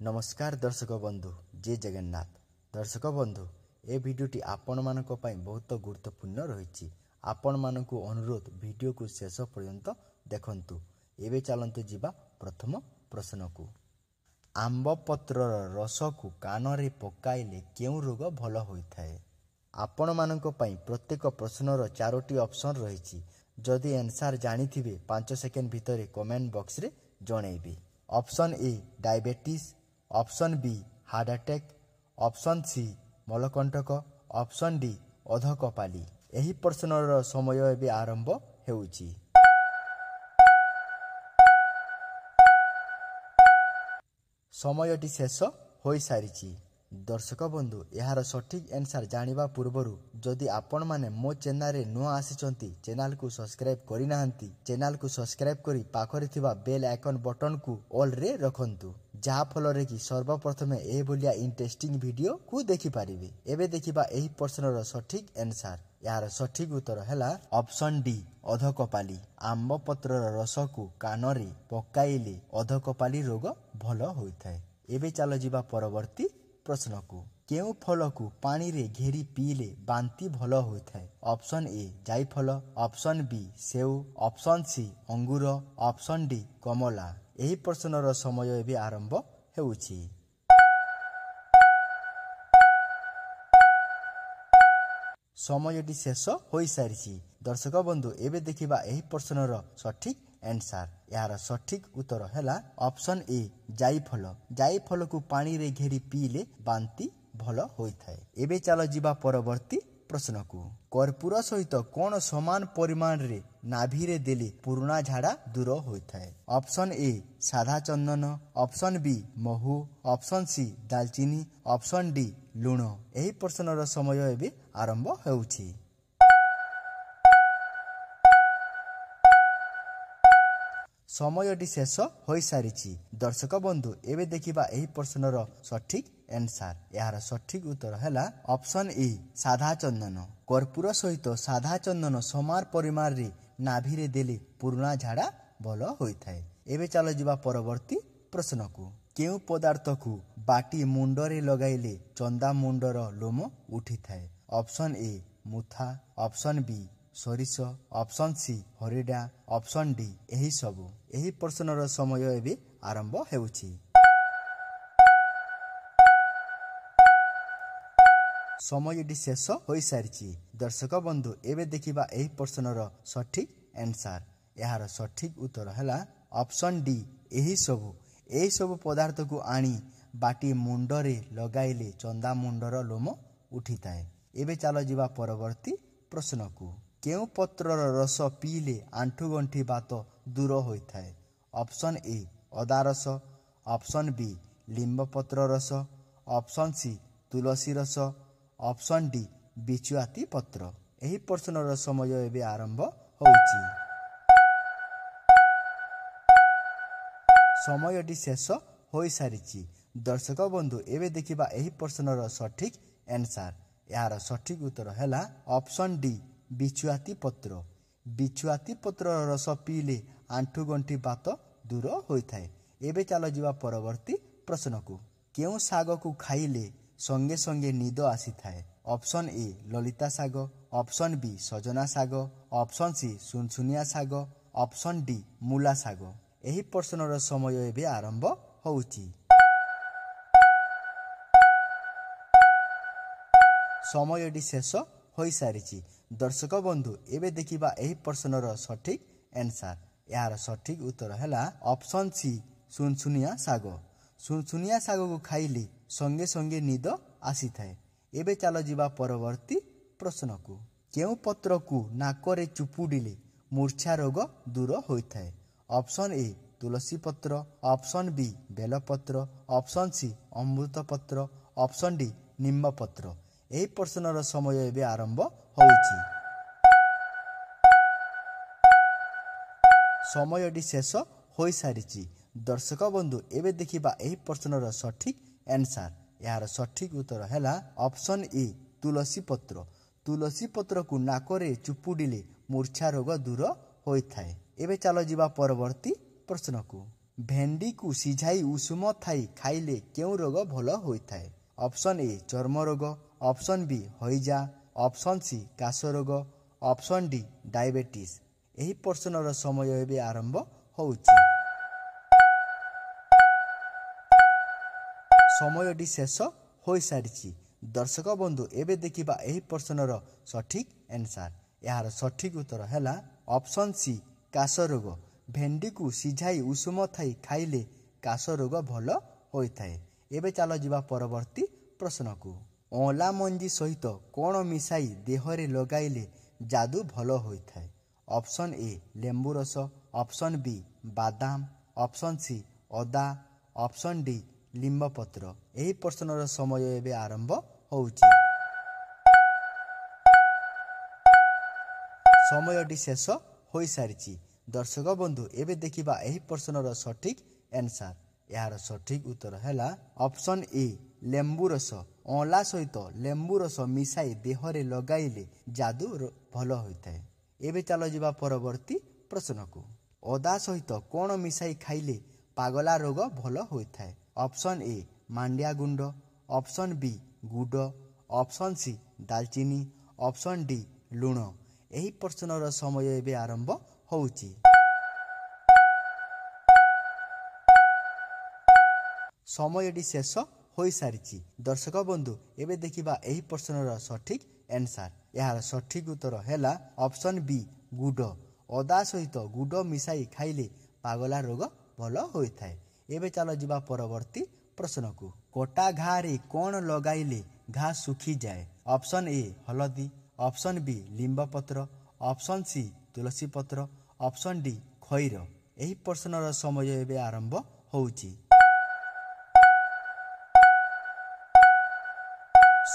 ନମସ୍କାର ଦର୍ଶକ ବନ୍ଧୁ, ଜୟ ଜଗନ୍ନାଥ। ଦର୍ଶକ ବନ୍ଧୁ, ଏ ଭିଡ଼ିଓଟି ଆପଣମାନଙ୍କ ପାଇଁ ବହୁତ ଗୁରୁତ୍ୱପୂର୍ଣ୍ଣ ରହିଛି। ଆପଣମାନଙ୍କୁ ଅନୁରୋଧ, ଭିଡ଼ିଓକୁ ଶେଷ ପର୍ଯ୍ୟନ୍ତ ଦେଖନ୍ତୁ। ଏବେ ଚାଲନ୍ତୁ ଯିବା ପ୍ରଥମ ପ୍ରଶ୍ନକୁ। ଆମ୍ବ ପତ୍ରର ରସକୁ କାନରେ ପକାଇଲେ କେଉଁ ରୋଗ ଭଲ ହୋଇଥାଏ? ଆପଣମାନଙ୍କ ପାଇଁ ପ୍ରତ୍ୟେକ ପ୍ରଶ୍ନର 4ଟି ଅପସନ୍ ରହିଛି। ଯଦି ଆନ୍ସର୍ ଜାଣିଥିବେ, 5 ସେକେଣ୍ଡ ଭିତରେ କମେଣ୍ଟ ବକ୍ସରେ ଜଣାଇବେ। Option A diabetes, option B heart attack, option C ମଳକଣ୍ଟକ, option D ଅଧକପାଲି। ଏହି ପ୍ରଶ୍ନର ସମୟ ଏବେ ଆରମ୍ଭ ହେଉଛି। ସମୟଟି ଶେଷ ହୋଇସାରିଛି। ଦର୍ଶକ ବନ୍ଧୁ, ଏହାର ସଠିକ୍ ଆନ୍ସର୍ ଜାଣିବା ପୂର୍ବରୁ ଯଦି ଆପଣମାନେ ମୋ ଚ୍ୟାନେଲରେ ନୂଆ ଆସିଛନ୍ତି, ଚ୍ୟାନେଲକୁ ସବସ୍କ୍ରାଇବ୍ କରିନାହାନ୍ତି, ଚ୍ୟାନେଲକୁ ସବସ୍କ୍ରାଇବ୍ କରି ପାଖରେ ଥିବା ବେଲ୍ ଆଇକନ୍ ବଟନ୍କୁ ଅଲ୍ରେ ରଖନ୍ତୁ, ଯାହାଫଳରେ କି ସର୍ବପ୍ରଥମେ ଏଭଳିଆ ଇଣ୍ଟରେଷ୍ଟିଂ ଭିଡ଼ିଓକୁ ଦେଖିପାରିବେ। ଏବେ ଦେଖିବା ଏହି ପ୍ରଶ୍ନର ସଠିକ୍ ଆନ୍ସର୍। ଏହାର ସଠିକ୍ ଉତ୍ତର ହେଲା ଅପସନ୍ ଡି ଅଧକପାଲି। ଆମ୍ବ ପତ୍ରର ରସକୁ କାନରେ ପକାଇଲେ ଅଧକପାଲି ରୋଗ ଭଲ ହୋଇଥାଏ। ଏବେ ଚାଲ ଯିବା ପରବର୍ତ୍ତୀ ପ୍ରଶ୍ନକୁ। କେଉଁ ଫଳକୁ ପାଣିରେ ଘେରି ପିଇଲେ ବାନ୍ତି ଭଲ ହୋଇଥାଏ? ଅପସନ୍ ଏ ଜାଇଫଳ, ଅପସନ୍ ବି ସେଉ, ଅପସନ୍ ସି ଅଙ୍ଗୁର, ଅପସନ୍ ଡି କମଳା। ଏହି ପ୍ରଶ୍ନର ସମୟ ଏବେ ଆରମ୍ଭ ହେଉଛି। ସମୟଟି ଶେଷ ହୋଇସାରିଛି। ଦର୍ଶକ ବନ୍ଧୁ, ଏବେ ଦେଖିବା ଏହି ପ୍ରଶ୍ନର ସଠିକ୍ ଆନ୍ସର୍। ଏହାର ସଠିକ୍ ଉତ୍ତର ହେଲା ଅପସନ୍ ଏ ଜାଇଫଳ। ଜାଇଫଳକୁ ପାଣିରେ ଘେରି ପିଇଲେ ବାନ୍ତି ଭଲ ହୋଇଥାଏ। ଏବେ ଚାଲ ଯିବା ପରବର୍ତ୍ତୀ ପ୍ରଶ୍ନକୁ। କର୍ପୂର ସହିତ କ'ଣ ସମାନ ପରିମାଣରେ ନାଭିରେ ଦେଲେ ପୁରୁଣା ଝାଡ଼ା ଦୂର ହୋଇଥାଏ? ଅପସନ୍ ଏ ସାଧା ଚନ୍ଦନ, ଅପସନ୍ ବି ମହୁ, ଅପସନ୍ ସି ଡାଲଚିନି, ଅପସନ୍ ଡି ଲୁଣ। ଏହି ପ୍ରଶ୍ନର ସମୟ ଏବେ ଆରମ୍ଭ ହେଉଛି। ସମୟଟି ଶେଷ ହୋଇସାରିଛି। ଦର୍ଶକ ବନ୍ଧୁ, ଏବେ ଦେଖିବା ଏହି ପ୍ରଶ୍ନର ସଠିକ୍ ଆନ୍ସର୍। ଏହାର ସଠିକ୍ ଉତ୍ତର ହେଲା ଅପସନ୍ ଏ ସାଧା ଚନ୍ଦନ। କର୍ପୂର ସହିତ ସାଧା ଚନ୍ଦନ ସମାନ ପରିମାଣରେ ନାଭିରେ ଦେଲେ ପୁରୁଣା ଝାଡ଼ା ଭଲ ହୋଇଥାଏ। ଏବେ ଚାଲ ଯିବା ପରବର୍ତ୍ତୀ ପ୍ରଶ୍ନକୁ। କେଉଁ ପଦାର୍ଥକୁ ବାଟି ମୁଣ୍ଡରେ ଲଗାଇଲେ ଚନ୍ଦା ମୁଣ୍ଡର ଲୋମ ଉଠିଥାଏ? Option A Mutha, option B ସୋରିଷ, ଅପସନ୍ ସି ହରିଡ଼ା, ଅପସନ୍ ଡି ଏହିସବୁ। ଏହି ପ୍ରଶ୍ନର ସମୟ ଏବେ ଆରମ୍ଭ ହେଉଛି। ସମୟଟି ଶେଷ ହୋଇସାରିଛି। ଦର୍ଶକ ବନ୍ଧୁ, ଏବେ ଦେଖିବା ଏହି ପ୍ରଶ୍ନର ସଠିକ୍ ଆନ୍ସର୍। ଏହାର ସଠିକ୍ ଉତ୍ତର ହେଲା ଅପସନ୍ ଡି ଏହିସବୁ। ଏହିସବୁ ପଦାର୍ଥକୁ ଆଣି ବାଟି ମୁଣ୍ଡରେ ଲଗାଇଲେ ଚନ୍ଦା ମୁଣ୍ଡର ଲୋମ ଉଠିଥାଏ। ଏବେ ଚାଲ ଯିବା ପରବର୍ତ୍ତୀ ପ୍ରଶ୍ନକୁ। କେଉଁ ପତ୍ରର ରସ ପିଇଲେ ଆଣ୍ଠୁଗଣ୍ଠି ବାତ ଦୂର ହୋଇଥାଏ? ଅପସନ୍ ଏ ଅଦା ରସ, ଅପସନ୍ ବି ଲିମ୍ବପତ୍ର ରସ, ଅପସନ୍ ସି ତୁଳସୀ ରସ, ଅପସନ୍ ଡି ବିଛୁଆତି ପତ୍ର। ଏହି ପ୍ରଶ୍ନର ସମୟ ଏବେ ଆରମ୍ଭ ହେଉଛି। ସମୟଟି ଶେଷ ହୋଇସାରିଛି। ଦର୍ଶକ ବନ୍ଧୁ, ଏବେ ଦେଖିବା ଏହି ପ୍ରଶ୍ନର ସଠିକ୍ ଆନ୍ସର୍। ଏହାର ସଠିକ୍ ଉତ୍ତର ହେଲା ଅପସନ୍ ଡି ବିଛୁଆତି ପତ୍ର। ବିଛୁଆତି ପତ୍ରର ରସ ପିଇଲେ ଆଣ୍ଠୁଗଣ୍ଠି ବାତ ଦୂର ହୋଇଥାଏ। ଏବେ ଚାଲ ଯିବା ପରବର୍ତ୍ତୀ ପ୍ରଶ୍ନକୁ। କେଉଁ ଶାଗକୁ ଖାଇଲେ ସଙ୍ଗେ ସଙ୍ଗେ ନିଦ ଆସିଥାଏ? ଅପସନ୍ ଏ ଲଳିତା ଶାଗ, ଅପସନ୍ ବି ସଜନା ଶାଗ, ଅପସନ୍ ସି ସୁନସୁନିଆ ଶାଗ, ଅପସନ୍ ଡି ମୂଳା ଶାଗ। ଏହି ପ୍ରଶ୍ନର ସମୟ ଏବେ ଆରମ୍ଭ ହେଉଛି। ସମୟଟି ଶେଷ ହୋଇସାରିଛି। ଦର୍ଶକ ବନ୍ଧୁ, ଏବେ ଦେଖିବା ଏହି ପ୍ରଶ୍ନର ସଠିକ୍ ଆନ୍ସର୍। ଏହାର ସଠିକ୍ ଉତ୍ତର ହେଲା ଅପସନ୍ ସି ସୁନସୁନିଆ ଶାଗ। ସୁନସୁନିଆ ଶାଗକୁ ଖାଇଲେ ସଙ୍ଗେ ସଙ୍ଗେ ନିଦ ଆସିଥାଏ। ଏବେ ଚାଲ ଯିବା ପରବର୍ତ୍ତୀ ପ୍ରଶ୍ନକୁ। କେଉଁ ପତ୍ରକୁ ନାକରେ ଚୁପୁଡ଼ିଲେ ମୂର୍ଚ୍ଛା ରୋଗ ଦୂର ହୋଇଥାଏ? ଅପସନ୍ ଏ ତୁଳସୀ ପତ୍ର, ଅପସନ୍ ବି ବେଲପତ୍ର, ଅପସନ୍ ସି ଅମୃତ ପତ୍ର, ଅପସନ୍ ଡି ନିମ୍ବପତ୍ର। ଏହି ପ୍ରଶ୍ନର ସମୟ ଏବେ ଆରମ୍ଭ ହେଉଛି। ସମୟଟି ଶେଷ ହୋଇସାରିଛି। ଦର୍ଶକ ବନ୍ଧୁ, ଏବେ ଦେଖିବା ଏହି ପ୍ରଶ୍ନର ସଠିକ୍ ଆନ୍ସର୍। ଏହାର ସଠିକ୍ ଉତ୍ତର ହେଲା ଅପସନ୍ ଏ ତୁଳସୀ ପତ୍ର। ତୁଳସୀ ପତ୍ରକୁ ନାକରେ ଚୁପୁଡ଼ିଲେ ମୂର୍ଚ୍ଛା ରୋଗ ଦୂର ହୋଇଥାଏ। ଏବେ ଚାଲ ଯିବା ପରବର୍ତ୍ତୀ ପ୍ରଶ୍ନକୁ। ଭେଣ୍ଡିକୁ ସିଝାଇ ଉଷୁମ ଥାଇ ଖାଇଲେ କେଉଁ ରୋଗ ଭଲ ହୋଇଥାଏ? ଅପସନ୍ ଏ ଚର୍ମ ରୋଗ, ଅପସନ୍ ବି ହଇଜା, ଅପସନ୍ ସି କାଶ ରୋଗ, ଅପସନ୍ ଡି ଡାଇବେଟିସ୍। ଏହି ପ୍ରଶ୍ନର ସମୟ ଏବେ ଆରମ୍ଭ ହେଉଛି। ସମୟଟି ଶେଷ ହୋଇସାରିଛି। ଦର୍ଶକ ବନ୍ଧୁ, ଏବେ ଦେଖିବା ଏହି ପ୍ରଶ୍ନର ସଠିକ୍ ଆନ୍ସର୍। ଏହାର ସଠିକ୍ ଉତ୍ତର ହେଲା ଅପସନ୍ ସି କାଶ ରୋଗ। ଭେଣ୍ଡିକୁ ସିଝାଇ ଉଷୁମ ଥାଇ ଖାଇଲେ କାଶ ରୋଗ ଭଲ ହୋଇଥାଏ। ଏବେ ଚାଲ ଯିବା ପରବର୍ତ୍ତୀ ପ୍ରଶ୍ନକୁ। ଅଁଳା ମଞ୍ଜି ସହିତ କ'ଣ ମିଶାଇ ଦେହରେ ଲଗାଇଲେ ଯାଦୁ ଭଲ ହୋଇଥାଏ? ଅପସନ୍ ଏ ଲେମ୍ବୁ ରସ, ଅପସନ୍ ବି ବାଦାମ, ଅପସନ୍ ସି ଅଦା, ଅପସନ୍ ଡି ଲିମ୍ବ ପତ୍ର। ଏହି ପ୍ରଶ୍ନର ସମୟ ଏବେ ଆରମ୍ଭ ହେଉଛି। ସମୟଟି ଶେଷ ହୋଇସାରିଛି। ଦର୍ଶକ ବନ୍ଧୁ, ଏବେ ଦେଖିବା ଏହି ପ୍ରଶ୍ନର ସଠିକ୍ ଆନ୍ସର୍। ଏହାର ସଠିକ୍ ଉତ୍ତର ହେଲା ଅପସନ୍ ଏ ଲେମ୍ବୁ ରସ। ଅଁଳା ସହିତ ଲେମ୍ବୁ ରସ ମିଶାଇ ଦେହରେ ଲଗାଇଲେ ଯାଦୁ ଭଲ ହୋଇଥାଏ। ଏବେ ଚାଲ ଯିବା ପରବର୍ତ୍ତୀ ପ୍ରଶ୍ନକୁ। ଅଦା ସହିତ କ'ଣ ମିଶାଇ ଖାଇଲେ ପାଗଲା ରୋଗ ଭଲ ହୋଇଥାଏ? ଅପସନ୍ ଏ ମାଣ୍ଡିଆ ଗୁଣ୍ଡ, ଅପସନ୍ ବି ଗୁଡ଼, ଅପସନ୍ ସି ଡାଲଚିନି, ଅପସନ୍ ଡି ଲୁଣ। ଏହି ପ୍ରଶ୍ନର ସମୟ ଏବେ ଆରମ୍ଭ ହେଉଛି। ସମୟଟି ଶେଷ ହୋଇସାରିଛି। ଦର୍ଶକ ବନ୍ଧୁ, ଏବେ ଦେଖିବା ଏହି ପ୍ରଶ୍ନର ସଠିକ୍ ଆନ୍ସର୍। ଏହାର ସଠିକ୍ ଉତ୍ତର ହେଲା ଅପସନ୍ ବି ଗୁଡ଼। ଅଦା ସହିତ ଗୁଡ଼ ମିଶାଇ ଖାଇଲେ ପାଗଲା ରୋଗ ଭଲ ହୋଇଥାଏ। ଏବେ ଚାଲ ଯିବା ପରବର୍ତ୍ତୀ ପ୍ରଶ୍ନକୁ। କଟା ଘାରେ କ'ଣ ଲଗାଇଲେ ଘା ଶୁଖିଯାଏ? ଅପସନ୍ ଏ ହଳଦୀ, ଅପସନ୍ ବି ଲିମ୍ବ ପତ୍ର, ଅପସନ୍ ସି ତୁଳସୀ ପତ୍ର, ଅପସନ୍ ଡି ଖଇର। ଏହି ପ୍ରଶ୍ନର ସମୟ ଏବେ ଆରମ୍ଭ ହେଉଛି।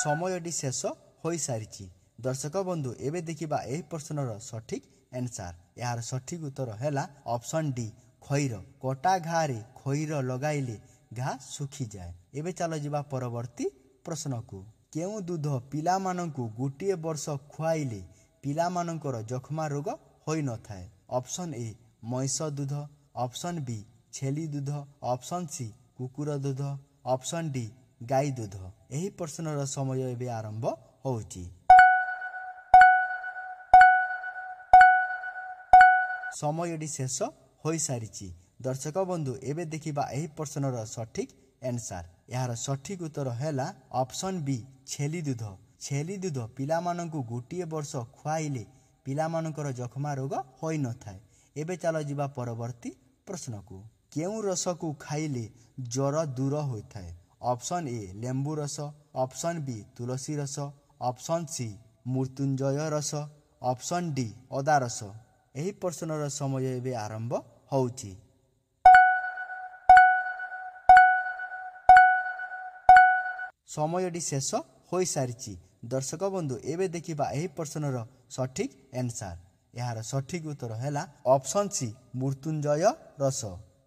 ସମୟଟି ଶେଷ ହୋଇସାରିଛି। ଦର୍ଶକ ବନ୍ଧୁ, ଏବେ ଦେଖିବା ଏହି ପ୍ରଶ୍ନର ସଠିକ୍ ଆନ୍ସର୍। ଏହାର ସଠିକ୍ ଉତ୍ତର ହେଲା ଅପସନ୍ ଡି ଖଇର। କଟା ଘାରେ ଖଇର ଲଗାଇଲେ ଘା ଶୁଖିଯାଏ। ଏବେ ଚାଲ ଯିବା ପରବର୍ତ୍ତୀ ପ୍ରଶ୍ନକୁ। କେଉଁ ଦୁଧ ପିଲାମାନଙ୍କୁ ଗୋଟିଏ ବର୍ଷ ଖୁଆଇଲେ ପିଲାମାନଙ୍କର ଯକ୍ଷ୍ମା ରୋଗ ହୋଇନଥାଏ? ଅପସନ୍ ଏ ମଇଁଷ ଦୁଧ, ଅପସନ୍ ବି ଛେଳି ଦୁଧ, ଅପସନ୍ ସି କୁକୁର ଦୁଧ, ଅପସନ୍ ଡି ଗାଈ ଦୁଧ। ଏହି ପ୍ରଶ୍ନର ସମୟ ଏବେ ଆରମ୍ଭ ହେଉଛି। ସମୟଟି ଶେଷ ହୋଇସାରିଛି। ଦର୍ଶକ ବନ୍ଧୁ, ଏବେ ଦେଖିବା ଏହି ପ୍ରଶ୍ନର ସଠିକ୍ ଆନ୍ସର୍। ଏହାର ସଠିକ୍ ଉତ୍ତର ହେଲା ଅପସନ୍ ବି ଛେଳି ଦୁଧ। ଛେଳି ଦୁଧ ପିଲାମାନଙ୍କୁ ଗୋଟିଏ ବର୍ଷ ଖୁଆଇଲେ ପିଲାମାନଙ୍କର ଯକ୍ଷ୍ମା ରୋଗ ହୋଇନଥାଏ। ଏବେ ଚାଲ ଯିବା ପରବର୍ତ୍ତୀ ପ୍ରଶ୍ନକୁ। କେଉଁ ରସକୁ ଖାଇଲେ ଜ୍ୱର ଦୂର ହୋଇଥାଏ? ଅପସନ୍ ଏ ଲେମ୍ବୁ ରସ, ଅପସନ୍ ବି ତୁଳସୀ ରସ, ଅପସନ୍ ସି ମୃତ୍ୟୁଞ୍ଜୟ ରସ, ଅପସନ୍ ଡି ଅଦା ରସ। ଏହି ପ୍ରଶ୍ନର ସମୟ ଏବେ ଆରମ୍ଭ ହେଉଛି। ସମୟଟି ଶେଷ ହୋଇସାରିଛି। ଦର୍ଶକ ବନ୍ଧୁ, ଏବେ ଦେଖିବା ଏହି ପ୍ରଶ୍ନର ସଠିକ୍ ଆନ୍ସର୍। ଏହାର ସଠିକ୍ ଉତ୍ତର ହେଲା ଅପସନ୍ ସି ମୃତ୍ୟୁଞ୍ଜୟ ରସ।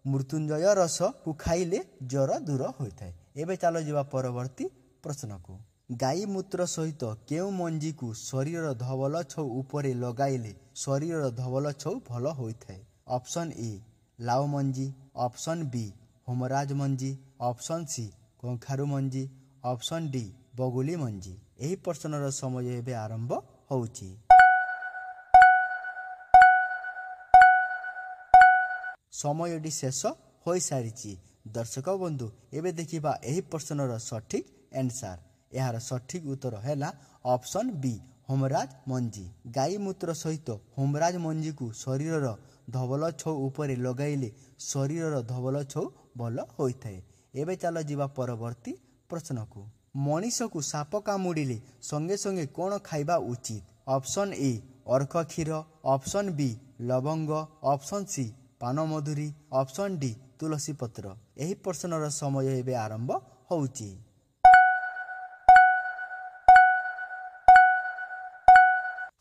ମୃତ୍ୟୁଞ୍ଜୟ ରସକୁ ଖାଇଲେ ଜ୍ୱର ଦୂର ହୋଇଥାଏ। ଏବେ ଚାଲ ଯିବା ପରବର୍ତ୍ତୀ ପ୍ରଶ୍ନକୁ। ଗାଈ ମୂତ୍ର ସହିତ କେଉଁ ମଞ୍ଜିକୁ ଶରୀରର ଧବଲ ଛଉ ଉପରେ ଲଗାଇଲେ ଶରୀରର ଧବଲ ଛଉ ଭଲ ହୋଇଥାଏ? ଅପସନ୍ ଏ ଲାଉ ମଞ୍ଜି, ଅପସନ୍ ବି ହୋମରାଜ ମଞ୍ଜି, ଅପସନ୍ ସି କଖାରୁ ମଞ୍ଜି, ଅପସନ୍ ଡି ବଗୁଲି ମଞ୍ଜି। ଏହି ପ୍ରଶ୍ନର ସମୟ ଏବେ ଆରମ୍ଭ ହେଉଛି। ସମୟଟି ଶେଷ ହୋଇସାରିଛି। ଦର୍ଶକ ବନ୍ଧୁ, ଏବେ ଦେଖିବା ଏହି ପ୍ରଶ୍ନର ସଠିକ୍ ଆନ୍ସର୍। ଏହାର ସଠିକ୍ ଉତ୍ତର ହେଲା ଅପସନ୍ ବି ହୋମରାଜ ମଞ୍ଜି। ଗାଈ ମୂତ୍ର ସହିତ ହୋମରାଜ ମଞ୍ଜିକୁ ଶରୀରର ଧବଲ ଛଉ ଉପରେ ଲଗାଇଲେ ଶରୀରର ଧବଲ ଛଉ ଭଲ ହୋଇଥାଏ। ଏବେ ଚାଲ ଯିବା ପରବର୍ତ୍ତୀ ପ୍ରଶ୍ନକୁ। ମଣିଷକୁ ସାପ କାମୁଡ଼ିଲେ ସଙ୍ଗେ ସଙ୍ଗେ କ'ଣ ଖାଇବା ଉଚିତ? ଅପସନ୍ ଏ ଅର୍କ କ୍ଷୀର, ଅପସନ୍ ବି ଲବଙ୍ଗ, ଅପସନ୍ ସି ପାନମଧୁରୀ, ଅପସନ୍ ଡି ତୁଳସୀ ପତ୍ର। ଏହି ପ୍ରଶ୍ନର ସମୟ ଏବେ ଆରମ୍ଭ ହେଉଛି।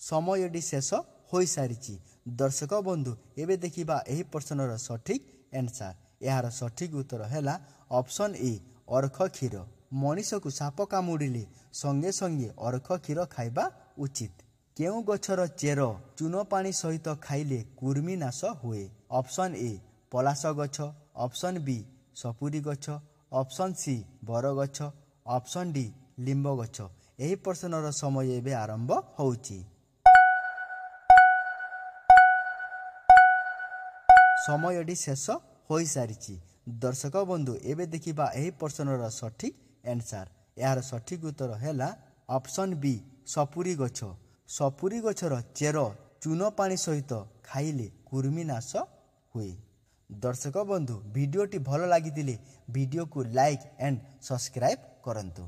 ସମୟଟି ଶେଷ ହୋଇସାରିଛି। ଦର୍ଶକ ବନ୍ଧୁ, ଏବେ ଦେଖିବା ଏହି ପ୍ରଶ୍ନର ସଠିକ୍ ଆନ୍ସର୍। ଏହାର ସଠିକ୍ ଉତ୍ତର ହେଲା ଅପସନ୍ ଏ ଅର୍କ କ୍ଷୀର। ମଣିଷକୁ ସାପ କାମୁଡ଼ିଲେ ସଙ୍ଗେ ସଙ୍ଗେ ଅର୍କ କ୍ଷୀର ଖାଇବା ଉଚିତ। କେଉଁ ଗଛର ଚେର ଚୂନ ପାଣି ସହିତ ଖାଇଲେ କୃମି ନାଶ ହୁଏ? ଅପସନ୍ ଏ ପଳାଶ ଗଛ, ଅପସନ୍ ବି ସପୁରୀ ଗଛ, ଅପସନ୍ ସି ବରଗଛ, ଅପସନ୍ ଡି ଲିମ୍ବ ଗଛ। ଏହି ପ୍ରଶ୍ନର ସମୟ ଏବେ ଆରମ୍ଭ ହେଉଛି। ସମୟଟି ଶେଷ ହୋଇସାରିଛି। ଦର୍ଶକ ବନ୍ଧୁ, ଏବେ ଦେଖିବା ଏହି ପ୍ରଶ୍ନର ସଠିକ୍ ଆନ୍ସର୍। ଏହାର ସଠିକ୍ ଉତ୍ତର ହେଲା ଅପସନ୍ ବି ସପୁରୀ ଗଛ। ସପୁରୀ ଗଛର ଚେର ଚୂନ ପାଣି ସହିତ ଖାଇଲେ କୃମିନାଶ ହୁଏ। ଦର୍ଶକ ବନ୍ଧୁ, ଭିଡ଼ିଓଟି ଭଲ ଲାଗିଥିଲେ ଭିଡ଼ିଓକୁ ଲାଇକ୍ ଆଣ୍ଡ ସବସ୍କ୍ରାଇବ୍ କରନ୍ତୁ।